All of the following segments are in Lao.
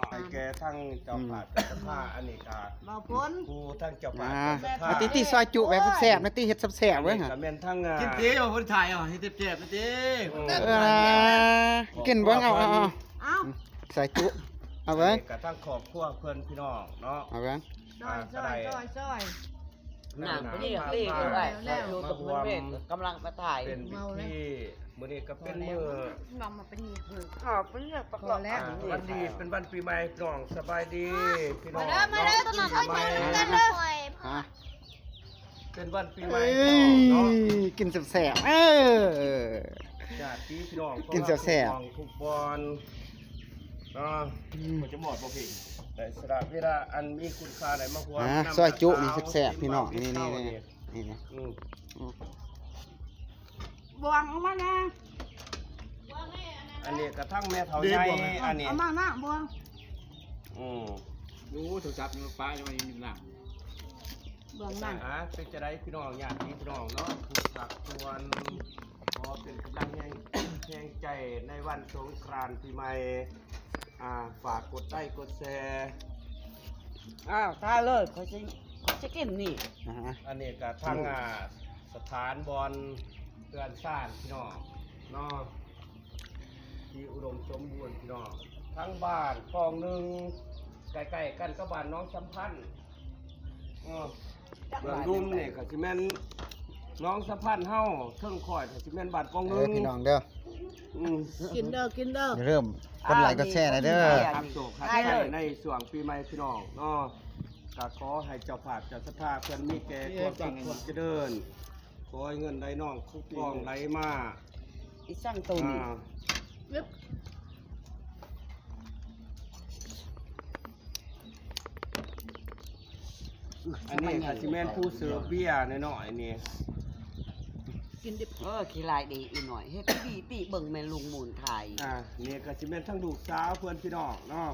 ໃຫ້ແກ່ທັງເຈົ້າພາບເຈົ້າສັດທາ ອັນນີ້ກະເວົ້າຜົນ ຜູ້ທັງເຈົ້າພາບເຈົ້າສັດທາ ມາຕິຕິ ຊອຍຈຸແບບແຊບໆ ມາຕິ ເຮັດແຊບໆ ເບິ່ງ ອັນນີ້ກະແມ່ນທັງ ກິນຕິ ເອົາຄົນຂາຍ ເອົາໃຫ້ແຊບໆ ມາຕິ ເອີ ກິນເບິ່ງ ເອົາ ເອົາ ເອົາ ຊອຍຈຸ ເອົາເບິ່ງ ອັນນີ້ກະທັງຄອບຄົວເພິ່ນ ພີ່ນ້ອງເນາະ ເອົາເບິ່ງ ຊອຍ ຊອຍ ຊອຍ ຊອຍ ນ້ຳ ນ້ຳ ນີ້ ນີ້ ນີ້ ແລ້ວ ຢູ່ຕົງເພິ່ນເວນ ກຳລັງມາຖ່າຍ ເປັນພິທີ ມື້ນີ້ກໍເປັນມື້ ນ້ຳມາເປັນນີ້ ເອີ ເປັນເລື່ອງປະກອບ ວັນດີ ເປັນວັນປີໃໝ່ ພີ່ນ້ອງ ສະບາຍດີ ພີ່ນ້ອງ ມາເດີ ມາເດີ ເນາະ ຕົ້ນນ້ຳ ປີໃໝ່ ເປັນວັນປີໃໝ່ ເອີຍ ພີ່ນ້ອງເນາະ ກິນແຊບໆ ເອີ ຍາດຕິພີ່ນ້ອງ ກິນແຊບໆ ທຸກໝ່ອງທຸກບ່ອນ ເນາະ ອືມ ມັນຈະໝົດບໍ່ພີ່ ໄດ້ສະຫຼະເວລາອັນມີຄຸນຄ່າໄດ້ມາຮ່ວມ ອ່າ ນຳ ຊອຍຈຸນີ້ແຊບໆ ພີ່ນ້ອງ ນີ້ ນີ້ ນີ້ ນີ້ ອືມ ອືມ ບ່ວງເອົາມາແດ່ ອັນນີ້ກະທັງແມ່ເຖົ້າໃຫຍ່ ອັນນີ້ ເອົາມານະ ບ່ວງ ອືມ ໂອ້ ໂທລະສັບຍັງປະຢູ່ໃນນ້ຳ ເບື້ອງນັ້ນ ອ່າ ເປັນຈັ່ງໃດພີ່ນ້ອງ ຍາດຕິພີ່ນ້ອງເນາະ ທຸກພາກສ່ວນ ຂໍເປັນກຳລັງແຮງ ແຮງໃຈໃນວັນສົງການປີໃໝ່ ອ່າ ຝາກກົດໄລກົດແຊ ອ້າວ ທາເລີຍ ຂ້ອຍຊິ ຂ້ອຍຊິກິນນີ້ ອ່າ ອັນນີ້ກະທັງ ອ່າ ສະຖານບ່ອນເຮືອນຊານພີ່ນ້ອງເນາະ ທີ່ອຸດົມສົມບູນພີ່ນ້ອງ ທັງບ້ານປອງໜຶ່ງ ໃກ້ໆກັນກັບບ້ານໜອງສຳພັນ ເອີ ເບື້ອງລຸ່ມນີ້ກໍຊິແມ່ນໜອງສະພັນເຮົາ ເທິງຂ້ອຍກໍຊິແມ່ນບ້ານປອງໜຶ່ງ ເອີ ພີ່ນ້ອງເດີ ອືມ ກິນເດີ ກິນເດີ ຢ່າລືມກົດໄລກົດແຊໃຫ້ເດີ ຮັບໂຊກຮັບໄຊໃນຊ່ວງປີໃໝ່ພີ່ນ້ອງເນາະ ກໍຂໍໃຫ້ເຈົ້າພາບເຈົ້າສັດທາເພິ່ນມີແກ່ຄວາມສຸກຄວາມຈະເລີນ ຂໍໃຫ້ເງິນໄຫຼນອງຄຸ້ມຄອງໄຫຼມາ ອີສັງໂຕນີ້ ອ່າ ອັນນີ້ກະຊິແມ່ນຜູ້ເສີບເບຍນ້ອຍໆນີ້ ກິນດິບ ເອີ ຂີ້ລາຍດີອີ່ນ້ອຍ ເຮັດປີ້ໆ ເບິ່ງແມ່ລຸງໝູນຂາຍ ອ່າ ນີ້ກະຊິແມ່ນທັງລູກສາວເພິ່ນພີ່ນ້ອງເນາະ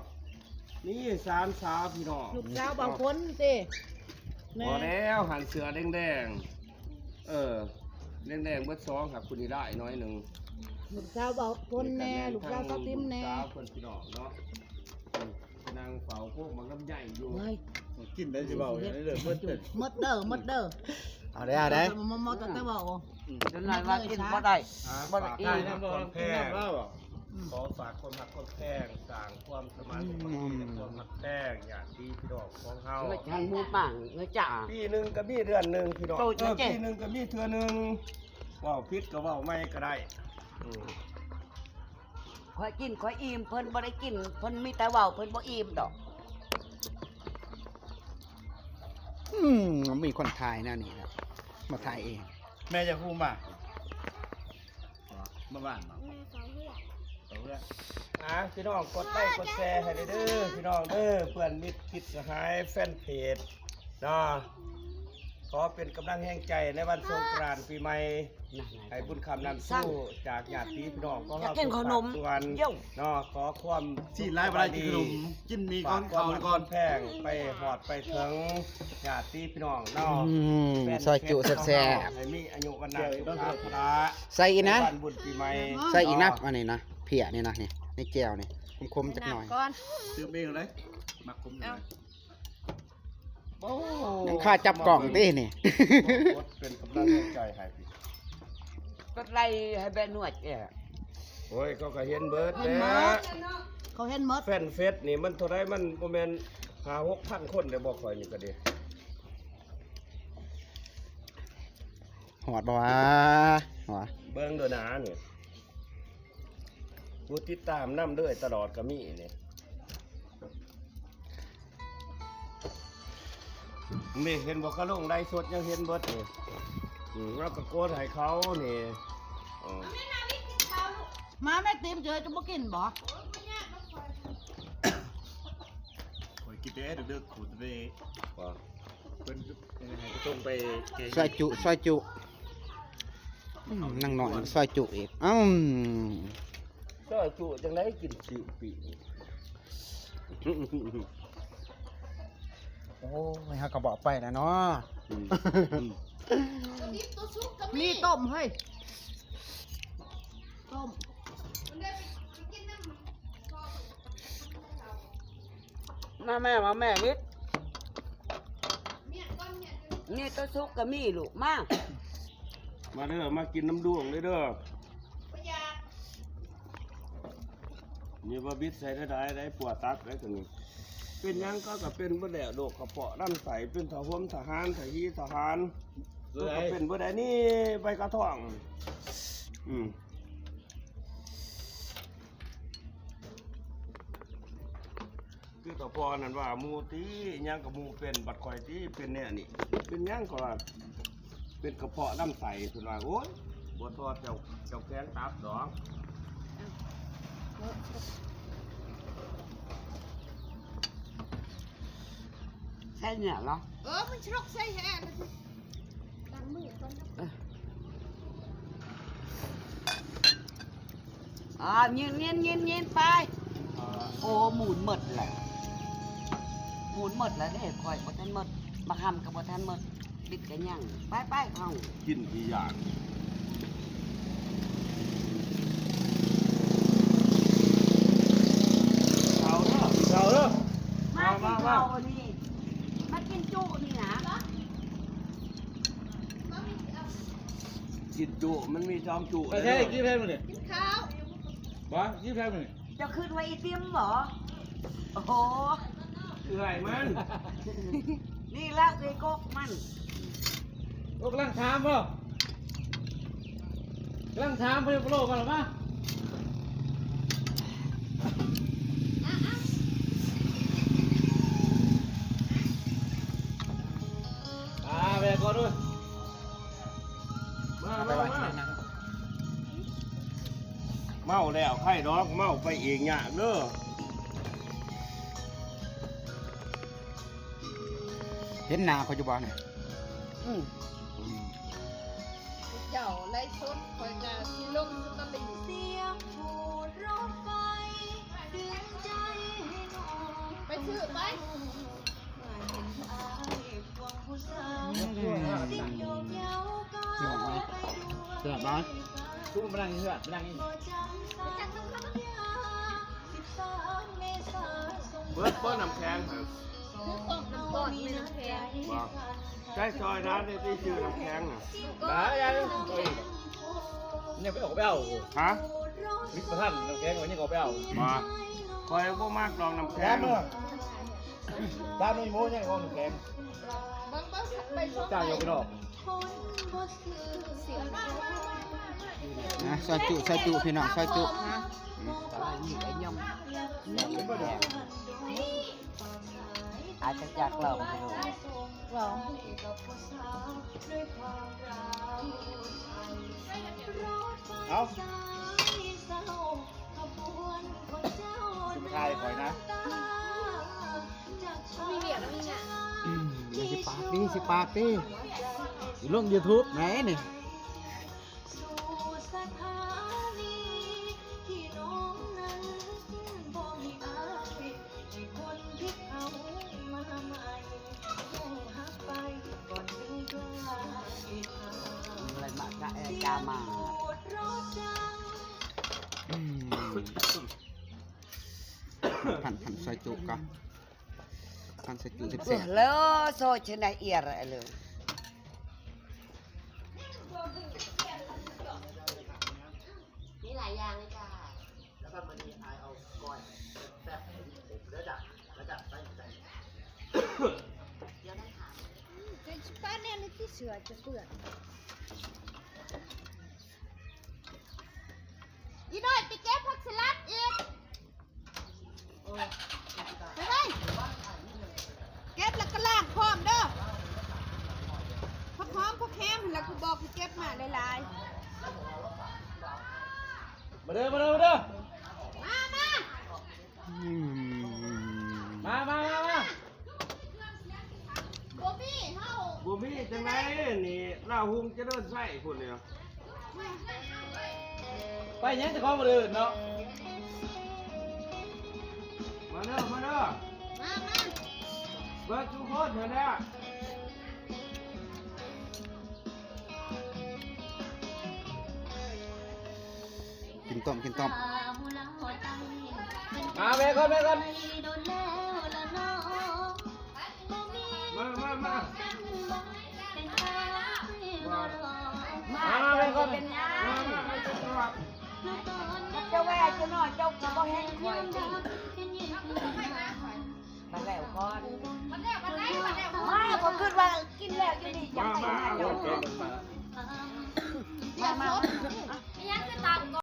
ນີ້ສາມສາວພີ່ນ້ອງ ລູກສາວບາງຄົນຕິ ແມ່ ບໍ່ແລ້ວ ຫັ້ນເສື້ອແດງໆ ເອີ ແດງໆເບິດສອງ ຫາກຜູ້ນີ້ຫຼາຍໜ້ອຍໜຶ່ງ ລູກສາວເວົ້າພົນແດ່ ລູກສາວສາວຕິມແດ່ ລູກສາວເພິ່ນພີ່ນ້ອງເນາະ ອືມ ນັ່ງເຝົ້າໂພກໝາກລຳໄຍຢູ່ ກິນໄດ້ຊິເວົ້າຫຍັງເດີ ໝົດເດີ ໝົດເດີ ໝົດເດີ ເອົາເດີ ເອົາເດີ ໝົດ ໝົດແຕ່ເວົ້າ ຈົນໄດ້ວ່າກິນບໍ່ໄດ້ ໝົດອີກ ກິນນ້ຳບໍ່ ກິນນ້ຳແລ້ວ ຂໍຝາກຄວາມຮັກຄວາມແພງ ສ້າງຄວາມສະມານສາມັກຄີ ແລະ ຄວາມຮັກແພງ ຍາດຕິພີ່ນ້ອງຂອງເຮົາ ທາງໝູ່ປາງເນາະຈ້າ ປີໜຶ່ງກໍມີເດືອນໜຶ່ງພີ່ນ້ອງ ເອີ ປີໜຶ່ງກໍມີເທື່ອໜຶ່ງ ເວົ້າຜິດກໍເວົ້າໃໝ່ກໍໄດ້ ອືມ ຂ້ອຍກິນຂ້ອຍອີ່ມ ເພິ່ນບໍ່ໄດ້ກິນ ເພິ່ນມີແຕ່ເວົ້າ ເພິ່ນບໍ່ອີ່ມດອກ ອືມ ມີຄົນຖ່າຍແນວນີ້ລະ ມາຖ່າຍເອງ ແມ່ຢາກຮູ້ມາ ມາບ້ານບໍ່ ແມ່ເຝົ້າເຮືອນ ເຝົ້າເຮືອນ ອ່າ ພີ່ນ້ອງກົດໄລກົດແຊໃຫ້ເດີ ພີ່ນ້ອງເດີ ເພື່ອນມິດມິດສະຫາຍແຟນເພຈເນາະ ຂໍເປັນກຳລັງແຮງໃຈໃນວັນສົງການປີໃໝ່ ໃຫ້ບຸນຄ້ຳນຳຊູຈາກຍາດຕິພີ່ນ້ອງຂອງເຮົາທຸກພາກສ່ວນເນາະ ຂໍຄວາມສຸກ ສະບາຍດີ ກິນໝີ່ກ່ອນ ກິນເຂົ້າກ່ອນ ແພງໄປຮອດໄປເຖິງຍາດຕິພີ່ນ້ອງເນາະ ອືມ ຊອຍຈຸແຊບໆ ໃຫ້ມີອາຍຸວັນນະສຸຂະພະລາ ໃສ່ອີກນະ ໃຫ້ມີວັນບຸນປີໃໝ່ ໃສ່ອີກນະ ເນາະ ອັນນີ້ນະ ເພຍນີ້ນະ ນີ້ ໃນແຈ່ວນີ້ ຂົມໆຈັກໜ້ອຍ ຕື່ມເອງເລີຍ ມັກຂົມຢູ່ ໂອ້ ຍັງຄາຈັບກ້ອງຕິນີ້ ກົດເປັນກຳລັງແຮງໃຈໃຫ້ ກົດໄລໃຫ້ແບນວດແອ ໂອ້ຍ ເຂົາກໍເຫັນເບິດແຫຼະ ເຂົາເຫັນໝົດ ແຟນເຟສນີ້ມັນເທົ່າໃດ ມັນບໍ່ແມ່ນຫ້າຫົກພັນຄົນເດ້ບໍ່ ຂ້ອຍນີ້ກໍດີ ຮອດບໍ່ວະ ຫວາ ເບິ່ງເດີນານີ້ ຜູ້ຕິດຕາມນຳເລີຍຕະຫຼອດກໍມີນີ້ ນີ້ເຫັນບໍ່ ເຂົາລົງໄລສົດຍັງເຫັນເບິດນີ້ ອືມ ເຮົາກໍກົດໃຫ້ເຂົານີ້ ເອີ ມາແມ່ຕິມເຈີ ຈະບໍ່ກິນບໍ່ ຂ້ອຍກິນແຕ່ເດິກໆ ໂຄດເວ ວ່າ ເພິ່ນໃຫ້ໄປສົ່ງໄປ ຊອຍຈຸ ຊອຍຈຸ ອືມ ນາງນ້ອຍຊອຍຈຸອີກ ອືມ ຊອຍຈຸຈັ່ງໃດກິນຊິວປີ ໂອ້ຍ ເຮົາກໍບອກໄປແລ້ວເນາະ ອືມ ອືມ ມີຕົ້ມເຮີ້ຍ ຕົ້ມ ມັນໄດ້ໄປກິນນຳ ມັນກໍ ມັນກໍເອົາ ມາແມ່ ມາແມ່ວິດ ນີ້ໂຕສຸກກໍມີລູກ ມາ ມາເດີ ມາກິນນຳດວງເດີ ເດີ. ນີ້ວ່າບິດໃສ່ໄດ້ ໄດ້ ໄດ້ ປົວຕັບໄດ້ຕົວນີ້ ເປັນຫຍັງກໍ ກໍເປັນເບິດແຫຼະ ໂລກກະເພາະລຳໄສ້ ເປັນທະຫົມທະຫານ ທະຮີທະຫານ ເອີຍ ກໍເປັນເບິດແຫຼະ ນີ້ໃບກະທ້ອງ ອືມ ຄືຕາພໍ່ນັ້ນວ່າ ໝູຕິ ຫຍັງກໍໝູເປັນ ບັດຂ້ອຍຕິເປັນແນວນີ້ ເປັນຫຍັງກໍວ່າ ເປັນກະເພາະລຳໄສ້ ເພິ່ນວ່າ ໂອ້ຍ ບໍ່ທອດເຈົ້າ ເຈົ້າແຂງຕັບດອກ ໃສ່ເໜືອລະ ເອີ ມັນຊະລົກໃສ່ແທ້ ລ້າງມືກ່ອນເນາະ ເອີ ອ່າ ຍິນ ຍິນ ຍິນ ຍິນ ໄປ ໂອ້ ໝູນໝົດແຫຼະ ໝູນໝົດແລ້ວເດ້ ຂ້ອຍບໍ່ທັນໝົດ ບັກຫຳກໍບໍ່ທັນໝົດ ບິດກໍຍັງ ໄປ ໄປ ເຮົາກິນທີ່ຢາກ ເຂົ້າເດີ ເຂົ້າເດີ ມາ ມາ ມາ ມາ ມາກິນເຂົ້ານີ້ ມາກິນຈຸນີ້ນະ. ກິນຈຸ ມັນມີສອງຈຸ ປະເທດ ເດີ ກິນແພງມື້ນີ້ ກິນເຂົ້າ ບໍ່ ກິນແພງມື້ນີ້ ເຈົ້າຄິດວ່າອີຕິມບໍ? ໂອ້ໂຫ ເອື້ອຍມັນ ນີ້ລະເອື້ອຍກົກມັນ ໂອ້ ກຳລັງຖາມບໍ? ກຳລັງຖາມ ເພິ່ນໂປໂລມາລະມາ ອ່າ ແວ່ກ່ອນເດີ ມາ ມາ ມາ ເມົາແລ້ວໄຄດອກ ເມົາໄປອີກຍາກເດີ ເຫັນໜ້າຂ້ອຍຢູ່ບໍ່ນີ້? ອືມ ເຈົ້າໄລສົດ ຂ້ອຍກະຊິລົງສະຕໍຣີ ສຽງພູດລົດໄຟດຶງໃຈໃຫ້ນ້ອງ ໄປຊື້ໄປ ແຊບຫຼາຍ ຊຸມມານັ່ງຢູ່ເຮືອນ ມານັ່ງຢູ່ ເບິດບໍ່ນ້ຳແຂງຫັ້ນ? ຄືຂອງນ້ຳກ້ອນ ມີນ້ຳແຂງ ບໍ່ ໃຊ້ຊອຍຮ້ານນີ້ທີ່ຊື້ນ້ຳແຂງນະ ຫຼາຍຢ່າງ ເອີຍ ຍັງໄປເອົາ ໄປເອົາ ຮະ? ມີບໍ່ທັນນ້ຳແຂງ ຍັງເອົາໄປເອົາ ບໍ່ ຂ້ອຍບໍ່ມັກດອກນ້ຳແຂງ ຕາມເມືອ ຕາມນີ້ໂມ ຍັງເອົານ້ຳແຂງ ເບິ່ງ ເບິ່ງ ໄປຊົມ ຈ້າງຢູ່ພີ່ນ້ອງ ນະ ຊອຍຈຸ ຊອຍຈຸ ພີ່ນ້ອງ ຊອຍຈຸ ນະ ອືມ ກຳລັງມີໄປຍ່ອມ ອາດຈະຢາກລອງຢູ່ ລອງ ເອົາ ຊິມາຖ່າຍຂ້ອຍນະ ມີວຽກ ມີຫຍັງ ອືມ ຢ່າຊິປາກຕິ ຊິປາກຕິ ລົງຢູທູບແໝ່ນີ້. ອືມ ພັນ ພັນຊອຍຈຸກະ ພັນຊອຍຈຸແຊບໆ ເລີໂຊຊະນາເອຍເລີ ມີຫຼາຍຢ່າງເລີຍຈ້າ ແລ້ວກໍມື້ນີ້ອ້າຍເອົາກ້ອຍແຊບໆ ເດີຈ້າ ແລ້ວກໍໃສ່ໃຈ ດຽວໄດ້ຖາມ ອືມ ຈະປາແນວນີ້ ເສື້ອຈະເປື້ອນ ອີນ້ອຍ ໄປເກັບຜັກສະຫຼັດອີກ ໄປໄວ ເກັບແລ້ວກໍລ້າງພ້ອມເດີ ຜັກຫອມ ຜັກແຮມຫັ້ນລະ ກູບອກໃຫ້ເກັບມາຫຼາຍໆ ມາເດີ ມາເດີ ມາເດີ ມາ ມາ ອືມ ມາ ມາ ມາ ມາ ບໍ່ມີ ເຮົາ ບໍ່ມີຈັ່ງໃດນີ້ ລາວຮຸ່ງຈະເດີນໃສ່ພຸ້ນນີ້ ໄປຫຍັງແຕ່ຂອງຄົນອື່ນເນາະ ມາເດີ ມາເດີ ມາ ມາ ເບິດທຸກຄົນຫັ້ນແຫຼະ ກິນຕົ້ມ ກິນຕົ້ມ ມາແມ່ກ່ອນ ແມ່ກ່ອນ ໂດນແລ້ວລະນ້ອງ ກໍເປັນຫຍັງ ເຈົ້າແວ່ເຈົ້ານ້ອຍ ເຈົ້າກໍບໍ່ແຮງຂ້ອຍຕິ ມາແລ້ວກ່ອນ ມາແລ້ວ ມາໄດ້ ມາແລ້ວ ມາ ຂ້ອຍຄິດວ່າກິນແລ້ວຢູ່ນີ້ ຈະໄປຫາເຈົ້າ ມາ ມາ ມາ ມາ ມີຫຍັງຄືຕາມ